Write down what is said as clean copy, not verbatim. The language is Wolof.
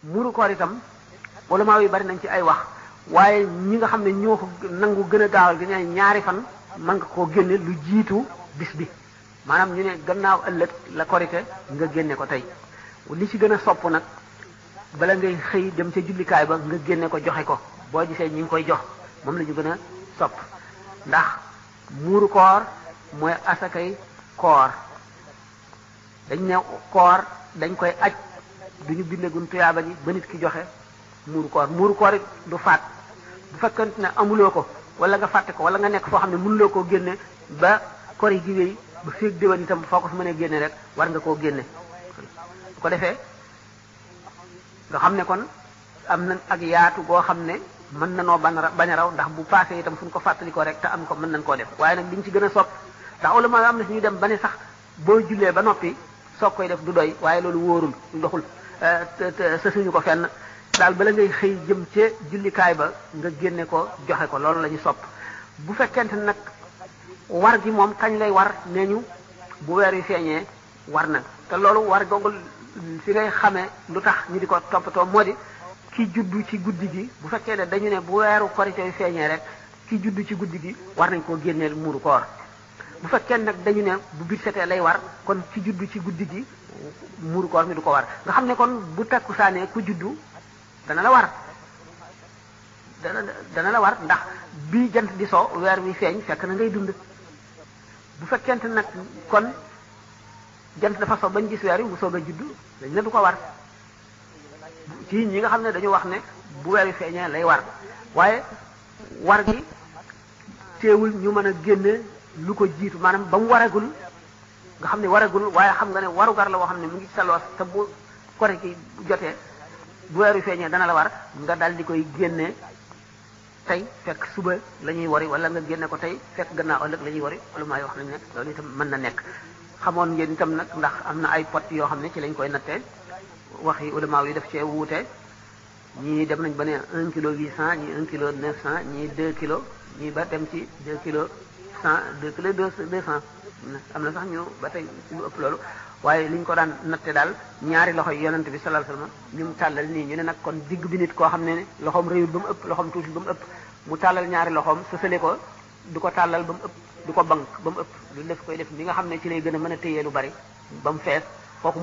muuru koor itam ulama yi bari nañ ci ay wax waaye ñi nga xam ne ñoo ko nangu gën a gaawal gi ne ñaari fan mën nga koo génne lu jiitu bis bi maanaam ñu ne gannaaw ëllëg la korite nga génne ko tey li ci gën a sopp nag bala ngay xëy dem ca jullikaay ba nga génne ko joxe ko boo gisee ñi ngi koy jox moom la ñu gën a sopp ndax muuru koor mooy asakay koor dañ ne koor dañ koy aj duñu bindegun tuyaaba ji ba nit ki joxe muuru koor it du faat bu fekkante ne amuloo ko wala nga fàtte ko wala nga nekk foo xam ne mënuloo koo génne ba kor yi gi wéy ba féeg déwén itam foo ko fi mënee génne rek war nga koo génne bu ko defee nga xam ne kon am na ak yaatu goo xam ne mën na noo bañ a raw ndax bu passé itam fu ñu ko fàttali ko rek te am ko mën nañ koo def waaye nag liñ ci gën a sopp ndax ulama am na suñuy dem ba ne sax boo jullee ba noppi soog koy def du doy waaye loolu wóorul doxul sa suñu ko fenn daal bala ngay xëy jëm ca jullikaay ba nga génne ko joxe ko loolu la ñu sopp bu fekkente nag war gi moom kañ lay war nee ñu bu weer wi feeñee war na te loolu war googu fi ngay xamee lu tax ñu di ko toppatoo moo di ki juddu ci guddi gi bu fekkee ne dañu ne bu weeru korite wi feeñee rek ki juddu ci guddi gi war nañ koo génneel muuru koor bu fekkee nag dañu ne bu biir setee lay war kon ki juddu ci guddi gi muuru koor mi du ko war nga xam ne kon bu takkusaanee ku juddu dana la war dana la war ndax bi jant di so weer wi feeñ fekk na ngay dund bu fekkente nag kon jant dafa so bañ gis weer wi bu soog a juddu dañ ne du ko war ci ñi nga xam ne dañu wax ne bu weer wi feeñee lay war waaye war gi teewul ñu mën a génne lu ko jiitu maanaam ba mu waragul nga xam ne waragul waaye xam nga ne warugar la woo xam ne mu ngi ci sa loos te bu kori ki jotee bu weer wi feeñee dana la war nga dal di koy génne tey fekk suba la ñuy wari wala nga génne ko tey fekk gannaaw ëllëg la ñuy wari ulama yi wax nañ ne loolu itam mën na nekk xamoon ngeen itam nag ndax am na ay pot yoo xam ne ci lañ koy nattee wax yi ulama yi def cee wuute ñii dem nañ ba ne 1 kilo 800 ñii 1 kilo 900 ñii 2 kilos ñii ba dem ci 2 kilos 100 2 kilos 200 am na sax ñu ba tey ci lu ëpp loolu waaye li ñu ko daan natte daal ñaari loxo yi yonent bi sallallahu alayhi wasallam ñu mu tàllal nii ñu ne nag kon digg bi nit koo xam ne loxoom réyul ba mu ëpp loxoom tuuti ba mu ëpp mu tàllal ñaari loxoom sësale ko du ko tàllal ba mu ëpp du ko bank ba mu ëpp lu def koy def li nga xam ne ci lay gën a mën a téye lu bari ba mu fees kooku